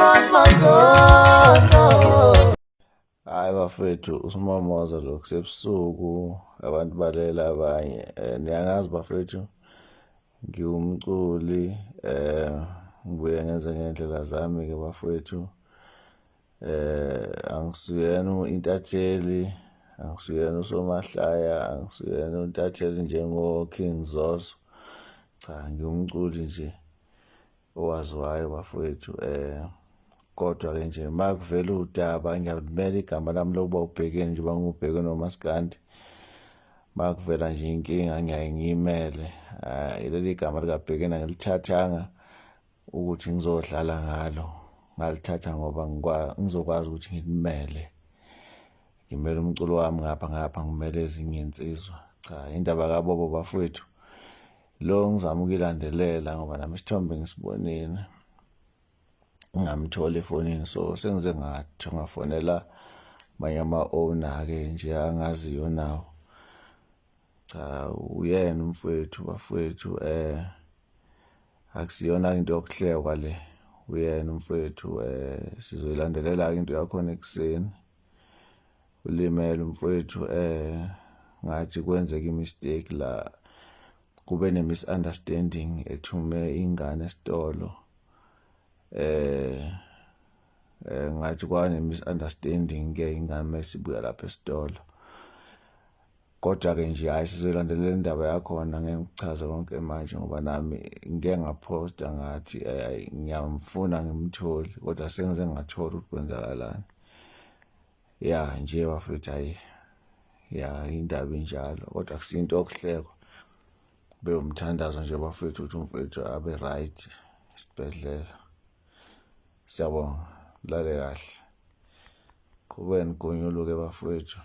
Mos Manzonzo. Hayi bafethu usimamoza lo kusebusuku abantu balela abanye niyangazi bafethu ngiwumculi ngibuye ngenze ngendlela zami ke bafethu angisuyena intatheli angisuyena usomahlaya angisuyena untatheli njengo King Zoso cha ngiwumculi nje owaziwayo bafowethu kodwa ke nje makuvela udaba ngiyalimela igama lami lokuba ubhekeni njengoba ngubheke nomaskandi makuvela nje inkinga ngiyaye ngiyimele leli gama likabhekeni angilithathanga ukuthi ngizodlala ngalo ngalithatha ngoba ngizokwazi ukuthi ngilimele ngimele umculo wami ngapha ngapha ngimele ezinye insizwa cha indaba kabobo bafowethu lo ngizama ukuyilandelela ngoba nami isithombe ngisibonile ngingamthola efonini so sengize ngathi ngafonela manye ama-owner ke nje angaziyo nawo cha uyena umfowethu bafowethu akusiyona into yokuhlekwa le uyena umfowethu sizoyilandelela into yakhona ekuseni ulimele umfowethu ngathi kwenzeka imistake la kube ne misunderstanding ethume ingane esitolo eh ngathi kwane misunderstanding ke ingane mesibuya lapha esitolo kodwa ke nje hayi sizolandelela indaba yakhona ngeke ngikuchaze konke manje ngoba nami ngike ngaphosta ngathi ngiyamfuna ngimtholi kodwa sengize ngathola ukuthi kwenzakalani ya nje bafethu hayi ya indaba injalo kodwa kusinto okuhlekwa kube umthandazo nje bafethu ukuthi umfethu abe right esibhedlela siyabonga lale kahle qhubeni gonyuluke bafethu.